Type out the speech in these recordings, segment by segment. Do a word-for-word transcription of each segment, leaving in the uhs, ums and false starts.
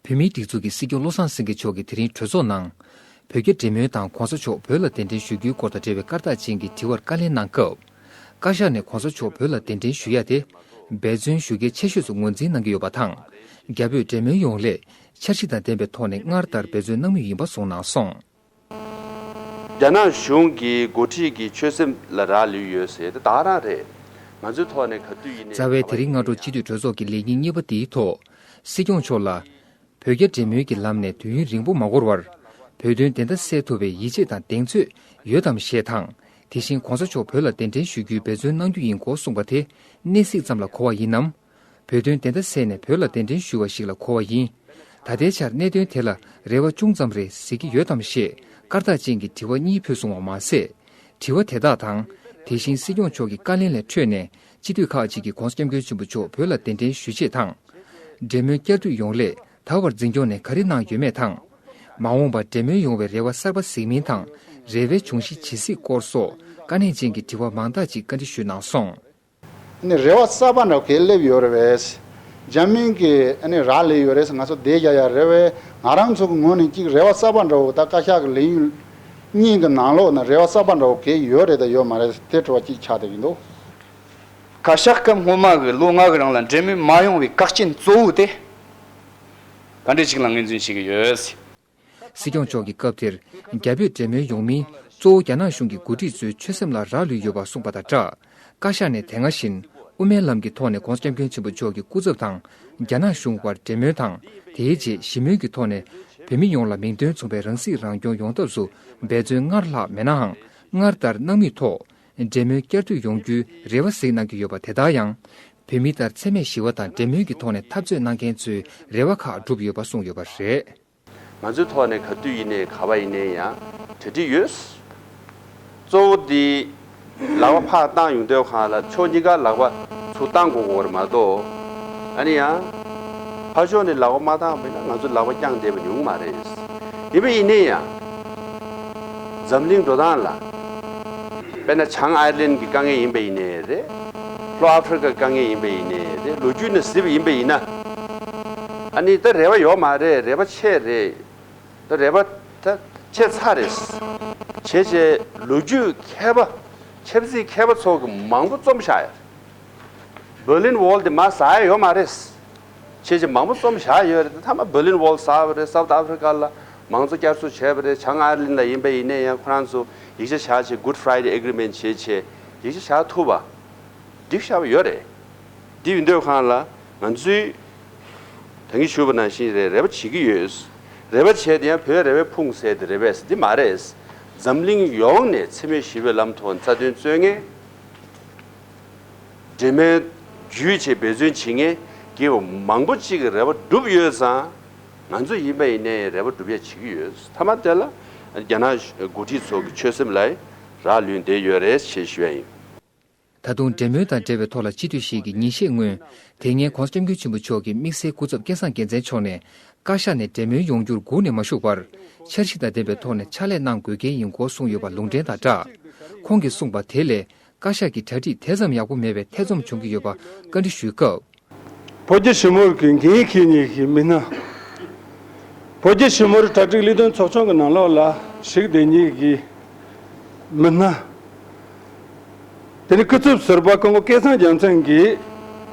བོད་མིའི་སྒྲིག་འཛུགས་ཀྱི་སྲིད་སྐྱོང་བློ་བཟང་སེང་གེ་མཆོག་གིས་དེ་རིང་གྲོས་ཚོགས་ནང་། བོད་རྒྱ་འབྲེལ་མོལ་དང་གོང་ས་མཆོག་བོད་ལ་གདན་འདྲེན་ཞུ་རྒྱུའི་སྐོར་དང་འབྲེལ་བའི་སྐར་རྟགས་ཅན་གྱི་དྲི་བར་བཀའ་ལན་གནང་སྐབས། བཀའ་ཤག་ནས་གོང་ས་མཆོག་བོད་ལ་གདན་འདྲེན་ཞུ་ཡ་དེ། འབད་བརྩོན་ཞུ་མཁན་ཆེ་ཤོས་སུ་ངོས་འཛིན་གནང་གི་ཡོད་པ་དང་། རྒྱ་བོད་འབྲེལ་མོལ་ཡོང་སླད་འཆར་གཞི་དང་ལྡན་པའི་ཐོག་ནས་སྔར་ལྟར་འབད་བརྩོན་གནང་མུས་ཡིན་པ་གསུངས་གནང་སོང་། རྒྱ་ནག་གཞུང་གི་འགོ་ཁྲིད་ཀྱི་ཆོད་སེམས་ལ་རག་ལུས་ཡོད་ཟེར་དེ་ད་ག་རང་རེད། ང་ཚོའི་ཐོག་ནས་ག་དུས་ཡིན་ནའི་རྩ་བའི་དེ་རིང་སྔ་དྲོ་སྤྱི་འཐུས་གྲོས་ཚོགས་ཀྱི་ལས་ཉིན་གཉིས་པ་དེའི་ཐོག་སྲིད་སྐྱོང་མཆོག་ལ། བོད་རྒྱ་འབྲེལ་མོལ་གྱི་ལམ་ནས་དུས་ཡུན་རིང་པོ་མ་འགོར་བར། བོད་དོན་བདེན་མཐའ་གསལ་ཐུབ་པའི་ཡིད་ཆེས་དང་གདེང་ཚོད་ཡོད་དམ་ཞེས་དང་། དེ་བཞིན་གོང་ས་མཆོག་བོད་ལ་གདན་འདྲེན་ཞུ་རྒྱུའི་འབད་བརྩོན་གནང་རྒྱུ་ཡིན་སྐོར་གསུངས་པ་དེ་གནས་གཟིགས་ཙམ་ལ་གོ་བ་ཡིན་ནམ། བོད་དོན་བདེན་མཐའ་གསལ་ནས་བོད་ལ་གདན་འདྲེན་ཞུ་བ་ཞིག་ལ་གོ་བ་ཡིན། ད་ལྟའི་ཆར་གནད་དོན་དེ་ལ་རེ་བ་ཅུང་ཙམ་རེ་གཟིགས་ཀྱི་ཡོད་དམ་ཞེས་སྐར་རྟགས་ཅན་གྱི་དྲི་བ་གཉིས་ཕུལ་སོང་བ་མ་ཟད། དྲི་བ་དེ་དག་དང་། དེ་བཞིན་སྲིད་སྐྱོང་མཆོག་གི་བཀའ་ལན་ལས་འཕྲོས་ནས་སྤྱི་འཐུས་ཁག་ཅིག་གིས་གོང་ས་སྐྱབས་མགོན་ཆེན་པོ་མཆོག་བོད་ལ་གདན་འདྲེན་ཞུ་ཆེད་དང་། འབྲེལ་མོལ་བསྐྱར་ཟློས་ཡོང་སླད་ད་བར་འཛིན་སྐྱོང་ནས་ག་རེ་གནང་ཡོད་མེད་དང་། མ་འོངས་པར་འབྲེལ་མོལ་ཡོང་བའི་རེ་བ་གསར་པ་གཟིགས་མིན་དང་རེ་བའི་འབྱུང་གཞི་ཇི་སྲིད་སྐོར་སོགས་དཀའ་གནད་ཅན་གྱི་དྲི་བ་མང་དག་ཅིག་བཀའ་འདྲི་ཞུས་གནང་སོང་། ཨ་ནི་རེ་བ་གསར་པ་འདྲ་བོ་གས་སླེབས་ཡོད་རེད་པས། འཇར་མན་གྱི་ཨ་ནི་རག་ལས་ཡོད་རེད་ཟེར་ང་ཚོ་བསྡད་རྒྱག་ཡ་རེད་པས། ང་རང་ཚོ་གི་ངོས་ནས་ཅིག་རེ་བ་གསར་པ་འདྲ་བོ་ད་བཀའ་ཤག་གི་ལས་ཡུན་གཉིས་ཀྱི་ནང་ལོགས་ན་རེ་བ་གསར་པ་འདྲ་བོ་གས་ཡོད་རེད་དང་ཡོད་མ་རེད་དེ་དྲི་བ་གཅིག་ཆགས་བསྡད་ཀྱི་འདུག་བཀའ་ཤག་སྐབས་སྔོན་མ་གི་ལོ་ལྔ་གི་རིང་ལ་འབྲེལ་མོལ་མ་ཡོང་བའི་བཀག་རྐྱེན་གཙོ་བོ་དེ་ག་འདྲ་ཅིག་ལ་ངོས་འཛིན་བྱེད་ཀྱི་ཡོད། སྲིད་སྐྱོང་མཆོག་གིས་སྐབས་དེར་རྒྱ་བོད་འབྲེལ་མོལ་ཡོང་མིན་གཙོ་བོ་རྒྱ་ནག་གཞུང་གི་འགོ་ཁྲིད་ཚོའི་ཆོད་སེམས་ལ་རག་ལུས་ཡོད་པ་གསུངས་པ་དང་སྦྲགས། བཀའ་ཤག་ནས་དེ་སྔ་བཞིན་དབུ་མའི་ལམ་གྱི་ཐོག་ནས་གོང་ས་སྐྱབས་མགོན་ཆེན་པོ་མཆོག་གི་སྐུ་ཚབ་དང་རྒྱ་ནག་གཞུང་བར་འབྲེལ་མོལ་དང་། དེའི་རྗེས་ཞི་མོལ་གྱི་ཐོག་ནས་བོད་མི་ཡོངས་ལ་མིང་དོན་མཚུངས་པའི་རང་སྲིད་རང་སྐྱོང་ཡོང་ཐབས་སུ་འབད་བརྩོན་སྔར་ལྷག་མེད་ནའང་སྔར་ལྟར་གནང་མུས་ཐོག་འབྲེལ་མོལ་བསྐྱར་ཟློས་ཡོང་རྒྱུའི་རེ་བ་གཟིགས་གནང་གི་ཡོད་པ་དེ་དག་ཡང་། བོད་མི་ལྟར་འཚེ་མེད་ཞི་བ་དང་འབྲེལ་མོལ་གྱི་ཐོག་ནས་འཐབ་རྩོད་གནང་མཁན་ཚོའི་རེ་བ་ཁག་བསྒྲུབས་ཡོད་པ་གསུངས་ཡོད་པ་རེད། ང་ཚོའི་ཐོག་ནས་ག་དུས་ཡིན་ནའི་ག་པར་ཡིན་ནའི་ཡང་གྲ་སྒྲིག་ཡོད། གཙོ་བོ་དེ་ལག་པ་ཕར་བཏང་ཡོང་དུས་སྒང་ལ་ཕྱོགས་གཉིས་ཀ་ལག་པ་ཚུར་བཏང་དགོས་དགོས་རེད་མ་གཏོགས། ཨ་ནི་ཡང་ཕར་ཕྱོགས་ནས་ལག་པ་མ་བཏང་བ་ཡིན་ན་ང་ཚོ་ལག་པ་བརྐྱངས་བསྡད་པ་ཉུང་མ་རེད། ཡིན་པ་ཡིན་ནའི་ཡང་འཛམ་གླིང་འགྲོ་སྟངས་ལ། དཔེར་ན་བྱང་ཨའི་ལན་གྱི་དཀའ་ངལ་ཡིན་པ་ཡིན་ནའི་རེད། ལྷོ་ཨ་ཧྥི་རི་ཀའི་དཀའ་ངལ་ཡིན་པ་ཡིན་ནའི་རེད། ལོ་རྒྱུས་ནས་གཟིགས་པ་ཡིན་པ་ཡིན་ན། ཨ་ནི་ད་རེ་བ་ཡོད་མ་རེད། རེ་བ་ཆད་རེད། ད་རེ་བ་ད་ཆད་ཚར་རེད། བྱས་བྱས་ལོ་རྒྱུས་མཁས་པ། ཆབ་སྲིད་མཁས་པ་ཚོ་གི་མང་པོ་རྩོམ་བཞག་ཡ། བྷར་ལིན་ཝོལ་དེ་མར་ཟག་ཡ་ཡོད་མ་རེད། བྱས་བྱས་མང་པོ་རྩོམ་བཞག་ཡོད་རེད། མཐའ་མ་བྷར་ལིན་ཝོལ་ཟག་པ་རེད། སའུ་ཐི་ཨ་ཧྥི་རི་ཀ་ལ་མང་གཙོ་བསྐྱར་གསོ་བྱས་པ་རེད། བྱང་ཨའི་ལན་ལ་ཡིན་པ་ཡིན་ནའི་ཡང་ཁོ་རང་ཚོ་ཡིག་ཆ་བཞག་བྱས་Good Friday Agreement བྱས་བྱས་ཡིག་ཆ་བཞག་ཐུབ་པ། འགྲིག་བཞག་པ་ཡོད་རེད། འདི་ཡིན་དུས་སྒང་ལ་ང་ཚོས་ད་གིན་ཞུས་པ་ནང་བཞིན་རེད། རེ་བ་བྱེད་ཀྱི་ཡོད། རེ་བ་བྱས་དེ་ཡང་བོད་རེ་བས་ཕུང་ཟེར་དེ་རེད་པས་འདི་མ་རེད། འཛམ་གླིང་ཡོངས་ནས་འཚེ་མེད་ཞི་བའི་ལམ་ཐོག་རྩ་དོན་རྩོད་མཁན། འབྲེལ་མོལ་བརྒྱུད་བྱས་འབད་བརྩོན་བྱེད་མཁན་རྒྱལ་བ་མང་པོ་གཅིག་གི་རེ་བ་བསྒྲུབས་ཡོད་ཙང་། ང་ཚོ་ཡིན་པ་ཡིན་ནའི་རེ་བ་བསྒྲུབ་ཡ་བྱེད་ཀྱི་ཡོད། མཐའ་མ་དེ་ལ་རྒྱ་ནག་འགོ་ཁྲིད་ཚོ་གི་ཆོད་སེམས་ལ་རག་ལུས་བསྡད་ཡོད་རེད་ཅེས་ཞུ་ཡ་ཡིན། ད་དུང་འབྲེལ་མོལ་དང་འབྲེལ་བའི་ཐོག་ལ་སྤྱི་འཐུས་ཤིག་གིས་ཉིན་ཤས་སྔོན་དེ་སྔའི་གོང་ས་སྐྱབས་མགོན་ཆེན་པོ་མཆོག་གི་དམིགས་བསལ་སྐུ་ཚབ་སྐལ་བཟང་རྒྱལ་མཚན་མཆོག་ནས་བཀའ་ཤག་ནས་འབྲེལ་མོལ་ཡོང་རྒྱུར་སྒུག་ནས་མ་བཞུགས་པར་འཆར་གཞི་དང་ལྡན་པའི་ཐོག་ནས་ཕྱག་ལས་གནང་དགོས་གལ་ཡིན་སྐོར་གསུངས་ཡོད་པ་ལུང་འདྲེན་དང་སྦྲགས། ཁོང་གིས་གསུངས་པ་དེ་ལས། བཀའ་ཤག་གི་གྲ་སྒྲིག་དེ་ཙམ་ཡག་པོ་མེད་པའི་ཐེ་ཚོམ་བྱུང་གི་ཡོད་པ་བཀའ་འདྲི་ཞུས་སྐབས། བོད་རྒྱ་ཞི་མོལ་གྱི་འགན་འཁྱེར་མཁན་གྱི་མི་སྣ། བོད་རྒྱ་ཞི་མོལ་གྲ་སྒྲིག་ལས་དོན་ཚོགས་ཆུང་གི་ནང་ལོགས་ལ་ཞུགས་བསྡད་མཁན་གྱི་མི་སྣ། དེ་ནས་སྐུ་ཚབ་ཟུར་པ་སྐུ་ངོ་སྐལ་བཟང་རྒྱལ་མཚན་གྱིས་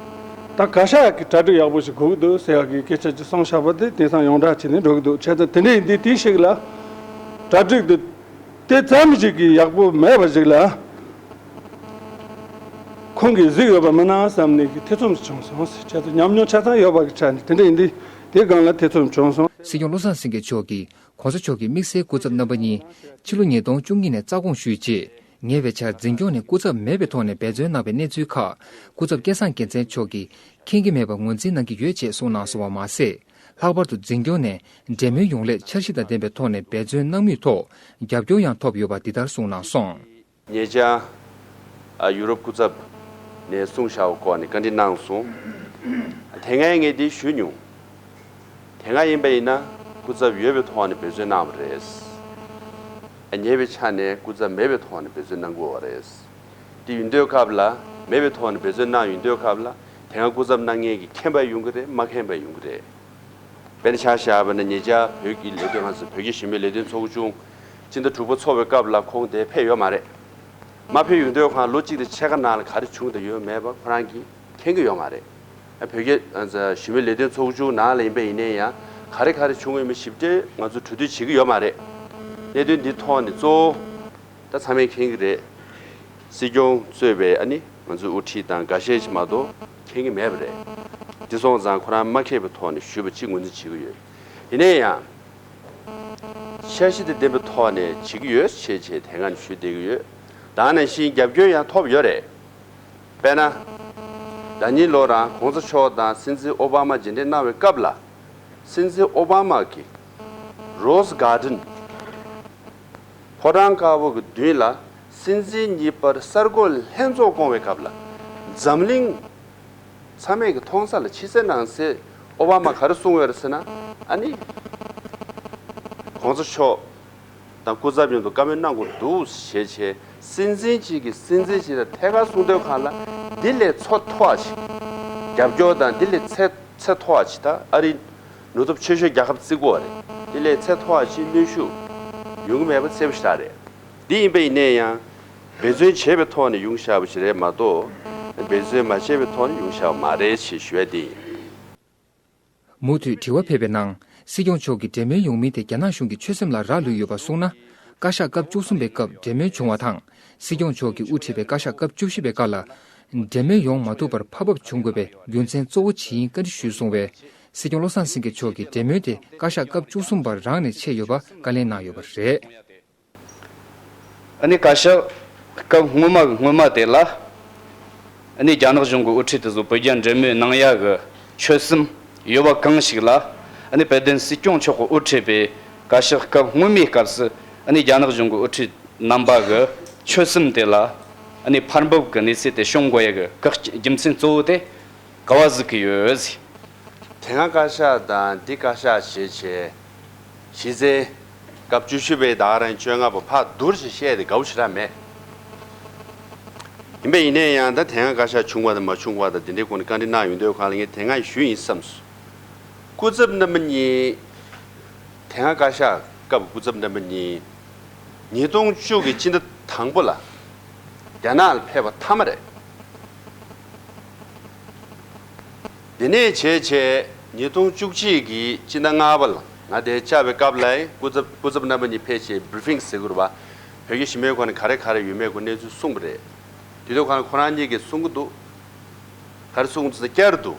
ད་བཀའ་ཤག་གི་གྲ་སྒྲིག་ཡག་པོ་ཞིག་དགོས་ཀྱི་འདུག་ཟེར་ཡག་གི་སྐད་ཆ་ཅིག་གསུངས་བཞག་པ་དེ་དེང་སང་ཡོངས་གྲགས་བྱས་ནས་འགྲོ་གི་འདུག་བྱས་ཙང་དེ་འདྲ་ཡིན་དུས་དེའི་ཞིག་ལ་གྲ་སྒྲིག་དེ། དེ་ཙམ་ཞིག་གིས་ཡག་པོ་མེད་པ་ཞིག་ལ། ཁོང་གིས་གཟིགས་ཡོད་པ་མིན་ན་བསམ་ནས་ཀྱི་ཐེ་ཚོམ་ཞིག་བྱུང་སོང་ཟེར། བྱས་ཙང་ཉམས་མྱོང་ཆ་ཚང་ཡོད་པ་གི་ཆ་ནས་དེ་འདྲ་ཡིན་དུས་དེའི་སྒང་ལ་ཐེ་ཚོམ་བྱུང་སོང་། སྲིད་སྐྱོང་བློ་བཟང་སེང་གེ་མཆོག་གིས་གོང་ས་མཆོག་གི་དམིགས་བསལ་སྐུ་ཚབ་རྣམ་པ་གཉིས་ཕྱི་ལོ་ཉིས་སྟོང་བཅུ་གཉིས་ནས་རྩ་དགོངས་ཞུས་རྗེས་ཉེ་བའི་ཆར་འཛིན་སྐྱོང་ནས་སྐུ་ཚབ་མེད་པའི་ཐོག་ནས་འབད་བརྩོན་གནང་བའི་གནས་ཚུལ་ཁག་སྐུ་ཚབ་སྐལ་བཟང་རྒྱལ་མཚན་མཆོག་གིས་མཁྱེན་གྱི་མེད་པར་ངོས་འཛིན་གནང་གི་ཡོད་ཅེས་གསུངས་གནང་སོང་བ་མ་ཟད། ལྷག་པར་དུ་འཛིན་སྐྱོང་ནས་འབྲེལ་མོལ་ཡོང་སླད་འཆར་གཞི་དང་ལྡན་པའི་ཐོག་ནས་འབད་བརྩོན་གནང་མུས་ཐོག་རྒྱབ་སྐྱོར་ཡང་ཐོབ་ཡོད་པ་འདི་ལྟར་གསུངས་གནང་སོང་། ཉེ་ཆར་ཡུ་རོབ་སྐུ་ཚབ་ནས་གསུངས་བཞག་པའི་སྐོར་ནས་བཀའ་འདྲི་གནང་སོང་། དེ་སྔ་ངས་འདི་ཞུས་མྱོང་། དེ་སྔ་ཡིན་པ་ཡིན་ན་སྐུ་ཚབ་ཡོད་པའི་ཐོག་ནས་འབད་བརྩོན་གནང་བ་རེད། ཉེ་བའི་ཆ་ནས་སྐུ་ཚབ་མེད་པའི་ཐོག་ནས་འབད་བརྩོན་གནང་དགོས་པ་རེད། དེ་ཡིན་དུས་སྐབས་ལ་མེད་པའི་ཐོག་ནས་འབད་བརྩོན་གནང་ཡོང་དུས་སྐབས་ལ་དེ་སྔ་སྐུ་ཚབ་གནང་མཁན་གྱི་མཁྱེན་པ་ཡོང་གི་རེད། མ་མཁྱེན་པ་ཡོང་གི་རེད། དཔེར་ན་ཆ་བཞག་པ་ན་ཉེ་ཆར་བོད་ཀྱི་ལས་དོན་ང་ཚོ་བོད་ཀྱི་གཞིས་མི་ལས་དོན་ཚོགས་ཆུང་སྤྱི་ཟླ་དྲུག་པ་ཚོགས་པའི་སྐབས་ལ་ཁོང་དེ་ཕེབས་ཡོད་མ་རེད། མ་ཕེབས་ཡོང་དུས་ཁོང་ལོ་གཅིག་དང་ཕྱེད་ཀ་ནང་ལ་ག་རེ་བྱུང་དང་ཡོད་མེད་པ་ཁོ་རང་གིས་མཁྱེན་གྱི་ཡོད་མ་རེད། བོད་ཀྱི་གཞིས་མི་ལས་དོན་ཚོགས་ཆུང་ནང་ལ་ཡིན་པ་ཡིན་ནའི་ཡང་ག་རེ་ག་རེ་བྱུང་ཡོད་མེད་ཞིབ་ཕྲ་ང་ཚོ་གྲོས་བསྡུར་བྱེད་ཀྱི་ཡོད་མ་རེད། གནད་དོན་འདི་ཐོག་ནས་གཙོ་བོ་ད་ཚང་མས་མཁྱེན་གྱི་རེད། སྲིད་སྐྱོང་གཙོས་པའི་ཨ་ནི་ང་ཚོའི་དབུ་ཁྲིད་དང་འགའ་ཤས་ཤིག་མ་གཏོགས་མཁྱེན་གྱི་མེད་པ་རེད། འདི་སོང་ཙང་ཁོ་རང་མ་མཁྱེན་པའི་ཐོག་ནས་ཞུས་པ་གཅིག་ངོས་འཛིན་བྱེད་ཀྱི་ཡོད། ཡིན་ནའི་ཡང་འཆར་གཞི་དང་ལྡན་པའི་ཐོག་ནས་བྱེད་ཀྱི་ཡོད་ཅེས་བྱས་དེ་སྔ་ནས་ཞུས་བསྡད་ཀྱི་ཡོད། ད་ནང་བཞིན་རྒྱབ་སྐྱོར་ཡང་ཐོབ་ཡོད་རེད། དཔེར་ན། ཟླ་ཉིན་ལོ་རང་གོང་ས་མཆོག་དང་སྲིད་འཛིན་ཨོ་བྷ་མ་མཇལ་འཕྲད་གནང་བའི་སྐབས་ལ། སྲིད་འཛིན་ཨོ་བྷ་མ་གིས་Rose Garden ཕོ་བྲང་དཀར་པོ་གི་མདུན་ལ་སྲིད་འཛིན་གཉིས་བར་གསར་འགོད་ལྷན་ཚོགས་བསྐོང་བའི་སྐབས་ལ། འཛམ་གླིང་ཚང་མས་ཀྱི་མཐོང་ས་ལ་ཕྱི་གསལ་ནང་གསལ་ཨོ་བྷ་མ་ག་རེ་གསུངས་ཡོད་རེད་ཟེར་ན། ཨ་ནི། གོང་ས་མཆོག་དང་སྐུ་ཚབ་མཉམ་དུ་བཀའ་མོལ་གནང་དགོས་འདུག་ཞེས་བྱས། སྲིད་འཛིན་གཅིག་གིས་སྲིད་འཛིན་གཅིག་ལ་ཐད་ཀར་གསུང་དོན་གང་ལ། འདི་ལས་ཚོད་མཐོ་བ་ཞིག་རྒྱབ་སྐྱོར་དང་འདི་ལས་ཚད་ཚད་མཐོ་བ་ཞིག་ད་ཨ་རི་ནུབ་ཕྱོགས་ཆེ་ཤོས་རྒྱལ་ཁབ་བརྩི་དགོས་པ་རེད། འདི་ལས་ཚད་མཐོ་བ་ཞིག་གནོན་ཤུགས་ཡོང་གི་མེད་པ་གསལ་པོ་ཞེ་དྲག་རེད། འདི་ཡིན་པ་ཡིན་ནའི་ཡང་། འབད་བརྩོན་བྱས་པའི་ཐོག་ནས་ཡོང་བཞག་པ་ཞིག་རེད་མ་གཏོགས། འབད་བརྩོན་མ་བྱས་པའི་ཐོག་ནས་ཡོང་བཞག་པ་མ་རེད་ཅེས་ཞུ་ཡ་དེ་ཡིན། མུ་མཐུད་དྲི་བ་ཕེབས་པའི་ནང་། སྲིད་སྐྱོང་མཆོག་གིས་འབྲེལ་མོལ་ཡོང་མིན་དེ་རྒྱ་ནག་གཞུང་གི་ཆོད་སེམས་ལ་རག་ལུས་ཡོད་པ་གསུངས་ན། བཀའ་ཤག་སྐབས་བཅུ་གསུམ་པའི་སྐབས་འབྲེལ་མོལ་བྱུང་བ་དང་། སྲིད་སྐྱོང་མཆོག་གིས་དབུ་ཁྲིད་པའི་བཀའ་ཤག་སྐབས་བཅུ་བཞི་པའི་སྐབས་ལ། འབྲེལ་མོལ་ཡོང་མ་ཐུབ་པར་ཕབ་ཕབ་བྱུང་དགོས་པའི་རྒྱུ་མཚན་གཙོ་བོ་ཇི་ཡིན་བཀའ་འདྲི་ཞུས་སོང་བས། སྲིད་སྐྱོང་བློ་བཟང་སེང་གེ་མཆོག་གིས་འབྲེལ་མོལ་དེ་བཀའ་ཤག་སྐབས་བཅུ་གསུམ་པར་རག་ནས་ཆད་ཡོད་པ་བཀའ་ལན་གནང་ཡོད་པ་རེད། ཨ་ནི་བཀའ་ཤག་སྐབས་སྔོན་མ་གི་སྔོན་མ་དེ་ལ། ཨ་ནི་རྒྱ་ནག་གཞུང་གི་དབུ་ཁྲིད་དེ་ཚོ་བོད་རྒྱ་འབྲེལ་མོལ་གནང་ཡ་གི་ཆོད་སེམས་ཡོད་པ་གང་ཞིག་ལ། ཨ་ནི་དཔལ་ལྡན་སྲིད་སྐྱོང་མཆོག་གིས་དབུ་ཁྲིད་པའི་བཀའ་ཤག་སྐབས་སྔོན་མའི་སྐབས་སུ། ཨ་ནི་རྒྱ་ནག་གཞུང་གི་དབུ་ཁྲིད་རྣམ་པ་གི་ཆོད་སེམས་དེ་ལ། ཨ་ནི་ཕར་འབབ་གི་གནས་ཚུལ་དེ་བྱུང་དགོས་ཡ་གི་རྒྱུ་མཚན་གཙོ་བོ་དེ་ག་བ་གཟིགས་ཀྱི་ཡོད་ཟེར། དེ་སྔ་བཀའ་ཤག་དང་འདི་བཀའ་ཤག་ཞེས་བྱས། གཞི་རྩའི་སྐབས་བཅུ་བཞི་པའི་ཟླ་རང་བཅོ་ལྔ་པ་ཕར་བསྡུར་ཞིག་བཤད་དེ་དགའ་བོ་ཞེ་དྲག་མེད། ཡིན་པ་ཡིན་ནའི་ཡང་ད་དེ་སྔ་བཀའ་ཤག་བྱུང་བ་དང་མ་བྱུང་བ་དང་དེ་འདྲའི་སྐོར་ནས་བཀའ་འདྲི་གནང་ཡོང་དུས་གང་ལ་ངས་དེ་སྔ་ཞུས་ཡིན་བསམས་སོང་། སྐུ་ཚབ་རྣམ་པ་གཉིས། དེ་སྔ་བཀའ་ཤག་སྐབས་སྐུ་ཚབ་རྣམ་པ་གཉིས། ཉིས་སྟོང་བཅུ་གི་སྤྱི་ཟླ་དང་པོ་ལ་རྒྱ་ནག་ལ་ཕེབས་པ་མཐའ་མ་རེད། དེ་ནས་བྱས་བྱས་ཉིས་སྟོང་བཅུ་གཅིག་གི་སྤྱི་ཟླ་ལྔ་པ་ལ་ང་དེར་བཅར་བའི་སྐབས་ལ་སྐུ་ཚབ་སྐུ་ཚབ་རྣམ་པ་གཉིས་ཕེབས་བྱས་བྷི་རི་ཕིང་ཟེར་དགོས་རེད་པ། བོད་ཀྱི་གཞིས་མོལ་ཁང་ནས་ག་རེ་ག་རེ་ཡོད་མེད་སྐོར་གནས་ཚུལ་གསུངས་པ་རེད། དེ་དུས་ཁོ་རང་ཁོ་རང་གཉིས་ཀྱིས་གསུང་གི་འདུག་ག་རེ་གསུངས་འདུག་ཟེར་ན་བསྐྱར་དུ།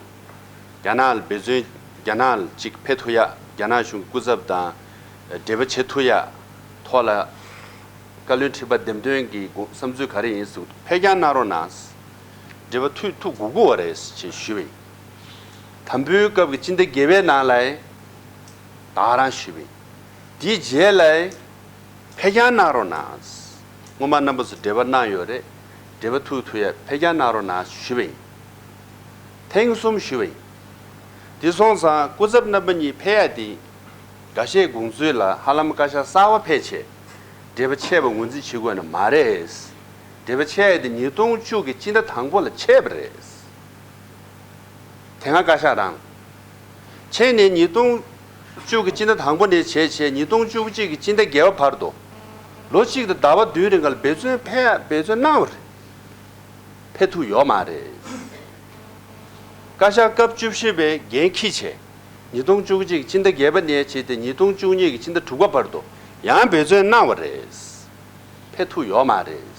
རྒྱ་ནག་ལ་འབད་བརྩོན་རྒྱ་ནག་ལ་ཅིག་ཕེབས་ཐུབ་ཡ་རྒྱ་ནག་གཞུང་གི་སྐུ་ཚབ་དང་འབྲེལ་བ་བྱེད་ཐུབ་ཡ་ཐོག་ལ། བཀའ་བློན་ཁྲི་པ་འདེམས་ཐོན་གྱི་དགོངས་བསམ་ཚུལ་ག་རེ་ཡིན་ཟེར་ཕེབས་རྐྱང་གནང་རོགས་གནང་། འབྲེལ་བ་མཐུད་ཐུབ་དགོས་ཀྱི་ཡོད་རེད་ཅེས་ཞུས་པ་ཡིན། དང་པོའི་སྐབས་ཀྱི་སྤྱི་ཟླ་བརྒྱད་པའི་ནང་ལ་ད་ག་རང་ཞུས་པ་ཡིན། དེའི་རྗེས་ལ་ཕེབས་རྐྱང་གནང་རོགས་གནང་། སྔོན་མ་རྣམ་པ་ཚོ་འབྲེལ་བ་གནང་ཡོད་རེད། འབྲེལ་བ་མཐུད་ཐུབ་ཡ་ཕེབས་རྐྱང་གནང་རོགས་གནང་ཞུས་པ་ཡིན། ཐེངས་གསུམ་ཞུས་པ་ཡིན། དེ་སོང་ཙང་སྐུ་ཚབ་རྣམ་པ་གཉིས་ཕེབས་ཡ་དེ། འགའ་ཤས་དགོངས་ཚུལ་ལ་ཧ་ལམ་བཀའ་ཤག་གསར་པ་ཕེབས་བྱས། འབྲེལ་བ་ཆད་པ་ངོས་འཛིན་བྱེད་དགོས་ན་མ་རེད། འབྲེལ་བ་ཆད་ཡ་དེ་ཉིས་སྟོང་བཅུ་གི་སྤྱི་ཟླ་དང་པོ་ལ་ཆད་པ་རེད། དེ་སྔ་བཀའ་ཤག་རང་། ཕྱིན་ནས་ཉིས་སྟོང་བཅུ་གི་སྤྱི་ཟླ་དང་པོ་ནས་བྱས་བྱས་ཉིས་སྟོང་བཅུ་གཅིག་གི་སྤྱི་ཟླ་བརྒྱད་པ་བར་དུ། ལོ་གཅིག་དང་ཟླ་བ་བདུན་རིང་ག་ལ་འབད་བརྩོན་ཕེབས་འབད་བརྩོན་གནང་བ་རེད། ཕེབས་ཐུབ་ཡོད་མ་རེད། བཀའ་ཤག་སྐབས་བཅུ་བཞི་པའི་འགན་འཁྱེར་བྱས། ཉིས་སྟོང་བཅུ་གཅིག་སྤྱི་ཟླ་བརྒྱད་པ་ནས་བྱས་ཏེ་ཉིས་སྟོང་བཅུ་གཉིས་ཀྱི་སྤྱི་ཟླ་དྲུག་པ་བར་དུ་ཡང་འབད་བརྩོན་གནང་བ་རེད། ཕེབས་ཐུབ་ཡོད་མ་རེད།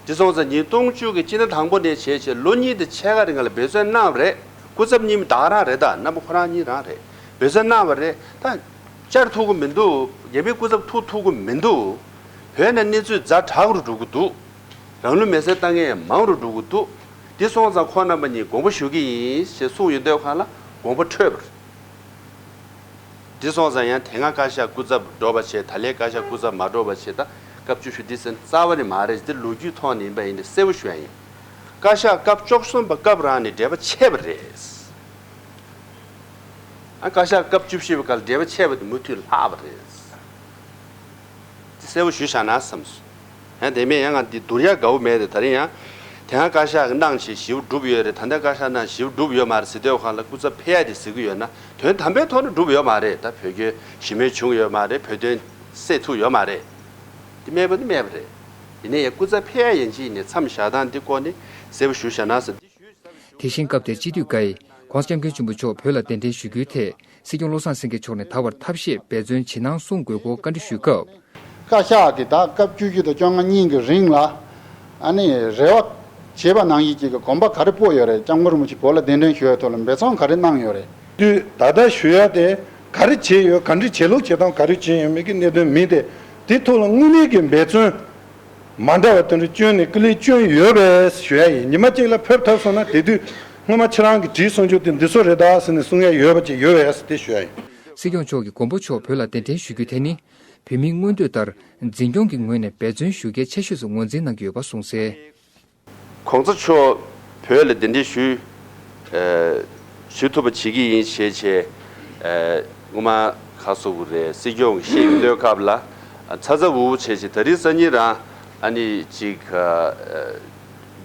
དེ་སོང་ཙང་ཉིས་སྟོང་བཅུ་གི་སྤྱི་ཟླ་དང་པོ་ནས་བྱས་བྱས་ལོ་གཉིས་དང་ཕྱེད་ཀ་རིང་ལ་འབད་བརྩོན་གནང་བ་རེད། སྐུ་ཚབ་གཉིས་མི་ད་ག་རང་རེད། ད་རྣམ་པ་ཁོ་རང་གཉིས་རང་རེད། འབད་བརྩོན་གནང་བ་རེད། ད་བཅར་ཐུབ་ཀྱི་མི་འདུག་རྒྱ་མིའི་སྐུ་ཚབ་ཐུག་ཐུབ་ཀྱི་མི་འདུག་བོད་ནང་གནས་ཚུལ་ཛ་དྲག་རུ་འགྲོ་གི་འདུག་རང་ལུས་མེར་སྲེག་བཏང་མཁན་མང་རུ་འགྲོ་གི་འདུག་དེ་སོང་ཙང་ཁོང་རྣམ་པ་གཉིས་དགོངས་པ་ཞུ་གི་ཡིན་ཞེས་གསུངས་ཡོང་དུས་སྒང་ལ་དགོངས་པ་འཕྲོད་པ་རེད། དེ་སོང་ཙང་ཡང་དེ་སྔ་བཀའ་ཤག་སྐུ་ཚབ་འགྲོ་བ་བྱས། ད་ལན་བཀའ་ཤག་སྐུ་ཚབ་མ་འགྲོ་བ་བྱས། ད་སྐབས་བཅུ་བཞི་འདི་ཟེར་རྩ་བ་ནས་མ་རེད། འདི་ལོ་རྒྱུས་ཐོག་ནས་ཡིན་པ་ཡིན་ནའི་གསལ་པོ་ཞུ་ཡ་ཡིན། བཀའ་ཤག་སྐབས་བཅུ་གསུམ་པ་སྐབས་རང་ནས་འབྲེལ་བ་ཆད་པ་རེད། ཨ་བཀའ་ཤག་སྐབས་བཅུ་བཞི་པ་སྐབས་ལ་འབྲེལ་བ་ཆད་པ་དེ་མུ་མཐུད་ལྷག་པ་རེད། དེ་གསལ་པོ་ཞུས་བཞག་ན་བསམས་སོང་། ཡང་དེ་མིན་ཡང་ང་འདི་བསྡུར་ཡག་དགའ་བོ་མེད་དེ། ད་རིང་ཡང་ དེ་སྔ་བཀའ་ཤག་གི་གནང་བྱས་ཞེ་པོ་འགྲུབ་ཡོད་རེད། ད་ལྟ་བཀའ་ཤག་གནང་ཞེ་པོ་འགྲུབ་ཡོད་མ་རེད་ཟེར་དུས་སྒང་ལ་སྐུ་ཚབ་ཕེབས་ཡ་དེ་ཟེར་གྱི་ཡོད་ན། དོན་དམ་པའི་ཐོག་ནས་འགྲུབ་ཡོད་མ་རེད། ད་བོད་སྐྱོན་ཞེ་དྲག་བྱུང་ཡོད་མ་རེད། བོད་དོན་སེལ་ཐུབ་ཡོད་མ་རེད། དེ་མེད་པ་ནི་མེད་པ་རེད། ཡིན་ནའི་ཡང་སྐུ་ཚབ་ཕེབས་ཡ་ཡིན་གཅིག་ཡིན་ནའི་མཚམས་བཞག་སྟངས་འདི་སྐོར་ནས་གསལ་པོ་ཞུ་བཞག་ན་ཟེར། དེ་བཞིན་སྐབས་དེར་སྤྱི་འཐུས་འགའ་ཡིས་༸གོང་ས་༸སྐྱབས་མགོན་ཆེན་པོ་མཆོག་བོད་ལ་གདན་འདྲེན་ཞུ་རྒྱུའི་ཐད་སྲིད་སྐྱོང་བློ་བཟང་སེང་གེ་མཆོག་ནས་ད་བར་ཐབས་ཤེས་འབད་བརྩོན་ཇི་གནང་གསུང་དགོས་སྐོར་བཀའ་འདྲི་ཞུས་སྐབས། བཀའ་ཤག་གིས་ད་སྐབས་བཅུ་བཞི་དང་བཅོ་ལྔ་གཉིས་ཀྱི་རིང་ལ་ཨ་ནི་རེ་བ་བྱས་པ་ནང་བཞིན་གྱི་གོམ་པ་ག་རེ་སྤོས་ཡོད་རེད། སྐྱབས་མགོན་རིན་པོ་ཆེ་བོད་ལ་གདན་འདྲེན་ཞུ་ཡ་ཐོག་ལ་འབད་བརྩོན་ག་རེ་གནང་ཡོད་རེད། དུས་ད་ལྟ་ཞུ་ཡ་དེ་ག་རེ་བྱས་ཡོད། ག་འདྲ་བྱེད་ལུགས་བྱེད་སྟངས་ག་རེ་བྱས་ཡོད་མེད་ཀྱི་གནད་དོན་མིན་ཏེ། དེ་ཐོག་ལ་དངོས་གནས་ཀྱི་འབད་བརྩོན་མ་འདྲ་བ་དེ་འདྲ་བསྐྱོན་ནས་སྐུ་ལས་བསྐྱོན་ཡོད་པས་ཞུ་ཡ་ཡིན། ཉི་མ་གཅིག་ལ་ཕེབས་ཐུབ་སོང་ན་དེ་དུས་སྔོན་མ་ཁྱེད་རང་གིས་བྲིས་གསུང་རྒྱུ་དེ་འདི་ཚོ་རེད་ད་ཟེར་ནས་གསུང་ཡ་ཡོད་པ་ཅིག་ཡོད་པས་དེ་ཞུ་ཡ་ཡིན། སྲིད་སྐྱོང་མཆོག་གིས་མགོན་པོ་མཆོག་བོད་ལ་གདན་འདྲེན་ཞུ་རྒྱུ་དེ་ནི་བོད་མིའི་མངོན་འདོད་ལྟར་འཛིན་སྐྱོང་གི་ངོས་ནས་འབད་བརྩོན་ཞུ་གལ་ཆེ་ཤོས་སུ་ངོས་འཛིན་གནང་གི་ཡོད་པ་གསུངས་གསལ། ༸གོང་ས་མཆོག་བོད་ལ་གདན་འདྲེན་ཞུ། ཨ། ཞུ་ཐུབ་པ་བྱེད་ཀྱི་ཡིན་ཞེས་བྱས། ཨ། སྔོན་མ་ག་རེ་ཟེར་དགོས་རེད། སྲིད་སྐྱོང་གིས་བཤད་ཡོང་དུས་སྐབས་ལ། ཨ། ཚ་ཚ་འུར་འུར་བྱས་བྱས་ད་རིང་སང་ཉིན་རང་ཨ་ནི་ཅིག་ཨ།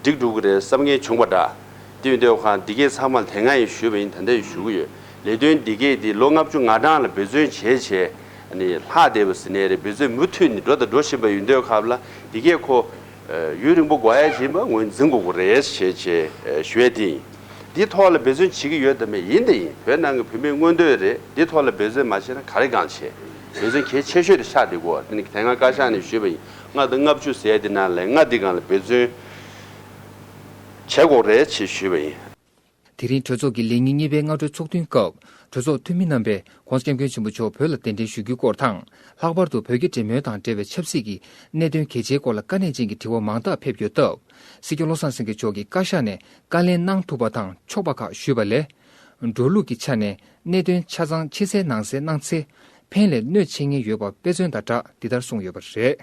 འགྲིག་འགྲོ་གི་རེད་བསམ་མཁན་བྱུང་བ་འདྲ། དེ་ཡིན་དུས་ཁོང་འདི་གས་ཚང་མ་ལ་དེ་སྔ་ཡང་ཞུས་པ་ཡིན། ད་ལྟ་ཡང་ཞུ་གི་ཡོད། ལས་དོན་འདི་གས་འདི་ལོ་ལྔ་བཅུ་ང་གྲངས་ལ་འབད་བརྩོན་བྱས་བྱས་ཨ་ནི་ལྷག་བསྡད་པ་ཟེར་ནའི་རེད། འབད་བརྩོན་མུ་མཐུད་ནས་འགྲོ་དང་འགྲོ་བཞིན་པ་ཡིན་དུས་སྐབས་ལ་འདི་གས་ཁོ། ཨ། ཡུན་རིང་པོ་འགོར་ཡ་ཡིན་པ་ངོས་འཛིན་དགོས་ཀྱི་རེད་ཞེས་བྱས་ཞུ་ཡས་དེ་ཡིན། འདིའི་ཐོག་ལ་འབད་བརྩོན་བྱེད་ཀྱི་ཡོད་དམ་མེད་ཡིན་དེ་ཡིན། བོད་ནང་གི་བོད་མིའི་མངོན་འདོད་རེད། འདིའི་ཐོག་ལ་འབད་བརྩོན་མ་བྱས་ན་ག་རེ་གང་བྱེད། འབད་བརྩོན་གལ་ཆེ་ཤོས་དེ་ཆགས་བསྡད་ཀྱི་ཡོད། དེ་ནི་དེ་སྔ་བཀའ་ཤག་ནས་ཞུས་པ་ཡིན། ལྔ་དང་ལྔ་བཅུ་ཟེར་ཡ་དེ་ནང་ལས་ལྔ་འདི་སྒང་ལ་འབད་བརྩོན་བྱེད་དགོས་རེད་ཅེས་ཞུས་པ་ཡིན། དེ་རིང་གྲོས་ཚོགས་ཀྱི་ལས་ཉིན་གཉིས་པའི་སྔ་དྲོའི་ཚོགས་ཐུན་སྐབས་གྲོས་ཚོགས་འཐུས་མི་རྣམ་པས་༸གོང་ས་༸སྐྱབས་མགོན་ཆེན་པོ་མཆོག་བོད་ལ་གདན་འདྲེན་ཞུ་རྒྱུའི་སྐོར་དང་། ལྷག་པར་དུ་བོད་རྒྱ་འབྲེལ་མོལ་དང་འབྲེལ་བའི་ཆབ་སྲིད་ཀྱི་གནད་དོན་གལ་ཆེའི་སྐོར་ལ་དཀའ་གནད་ཅན་གྱི་དྲི་བ་མང་དག་ཕེབས་ཡོད་སྟབས། སྲིད་སྐྱོང་བློ་བཟང་སེང་གེ་མཆོག་གིས་བཀའ་ཤག་ནས་བཀའ་ལན་གནང་ཐུབ་པ་དང་ཆོག་པ་ཁག་ཞུས་པ་ལས། འགྲོ་ལུགས་ཀྱི་ཆ་ནས་གནད་དོན་ཆ་ཚང་ཕྱི་གསལ་ནང་གསལ་གནང་ཚེ། ཕན་ལས་གནོད་ཆེ་ངེས་ཡོད་པ་དཔེ་མཚོན་དང་སྦྲགས་འདི་ལྟར་གསུངས་ཡོད་པ་རེད།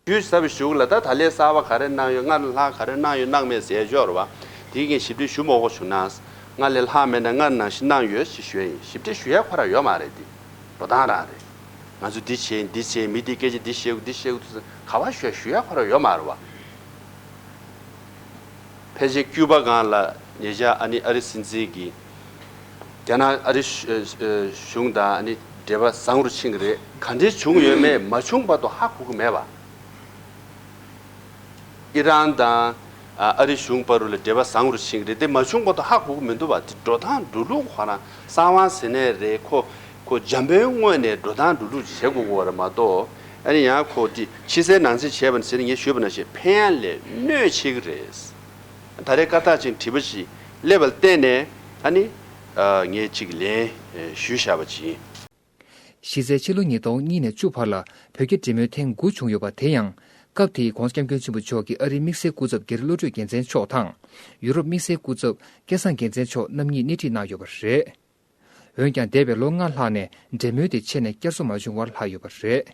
ཞུས་ཟབ་ཞུགས་ལ་ད་ད་ལས་གསར་བ་ག་རེ་གནང་ཡོད། སྔར་ལྷག་ག་རེ་གནང་ཡོད་གནང་མེད་ཟེར་ཡ་ཅིག་ཡོད་རེད་བ། དེའི་སྒང་ཞིབ་ཕྲ་ཞུ་མ་དགོས་བྱུང་ན། སྔར་ལས་ལྷག་མེད་ན་སྔར་ནང་བཞིན་གནང་ཡོད་ཅེས་ཞུ་ཡ་ཡིན། ཞིབ་ཕྲ་ཞུ་ཡ་ཁོ་རང་ཡོད་མ་རེད་དེ། འགྲོ་སྟངས་རང་རེད། ང་ཚོ་འདི་བྱས་འདི་བྱས་མི་འདི་སྐད་ཆ་འདི་བཤད་དགོས་འདི་བཤད་དགོས་དུས་ག་བ་ཞུ་ཡ་ཞུ་ཡ་ཁོ་རང་ཡོད་མ་རེད་བ། ཕལ་ཆེར་ཀྱུ་པ་སྒང་ལ་ཉེ་ཆར་ཨ་ནི་ཨ་རི་སྲིད་འཛིན་གྱིས་རྒྱ་ནག་ཨ་རི་གཞུང་དང་ཨ་ནི་འབྲེལ་བ་བཟང་རུ་ཕྱིན་གྱི་རེད། ག་འདྲས་བྱུང་ཡོད་མེད་མ་བྱུང་བར་དུ་ཧ་གོ་གི་མེད་པ། ཨི་རན་དང་ཨ་རི་གཞུང་བར་ལ་འབྲེལ་བ་བཟང་རུ་ཕྱིན་གྱི་རེད་དེ་མ་བྱུང་བར་དུ་ཧ་གོ་གི་མི་འདུག་བ། དེ་འགྲོ་སྟངས་འགྲོ་ལུགས་ཁོ་རང་གསང་བ་ཟེར་ནའི་རེད། ཁོ་ཁོ་འཇམ་པོའི་ངོས་ནས་འགྲོ་སྟངས་འགྲོ་ལུགས་བྱེད་དགོས་ཀྱི་རེད་མ་གཏོགས། ཨ་ནི་ཡང་ཁོ་དེ་ཕྱི་གསལ་ནང་གསལ་བྱས་པ་ནི་ཟེར་ནས་ངས་ཞུས་པ་ནང་བཞིན་ཕན་ཡ་ལས་གནོད་ཆེ་གི་རེད། ད་རེས་བཀའ་རྟགས་ཅན་དྲི་བ་ཞིག་སླེབས་པ་ལ་བརྟེན་ནས་ཨ་ནི་ངས་ཅིག་ལན་ཞུས་བཞག་པ་ཅིག་ཡིན། གཞི་རྩའི་ཕྱི་ལོ་ཉིས་སྟོང་གཉིས་ནས་བཅུ་བར་ལ་བོད་རྒྱ་འབྲེལ་མོལ་ཐེངས་དགུ་བྱུང་ཡོད་པ་དེ་ཡང་སྐབས་དེའི་༸གོང་ས་༸སྐྱབས་མགོན་ཆེན་པོ་མཆོག་གིས་ཨ་རིའི་དམིགས་བསལ་སྐུ་ཚབ་སྒེར་བློ་གྲོས་རྒྱལ་མཚན་མཆོག་དང་། ཡུ་རོབ་དམིགས་བསལ་སྐུ་ཚབ་སྐལ་བཟང་རྒྱལ་མཚན་མཆོག་རྣམ་གཉིས་སྣེ་ཁྲིད་གནང་ཡོད་པ་རེད། འོན་ཀྱང་འདས་པའི་ལོ་ལྔ་ལྷག་ནས་འབྲེལ་མོལ་དེ་ཆད་ནས་བསྐྱར་གསོ་མ་བྱུང་བར་ལྷག་ཡོད་པ་རེད།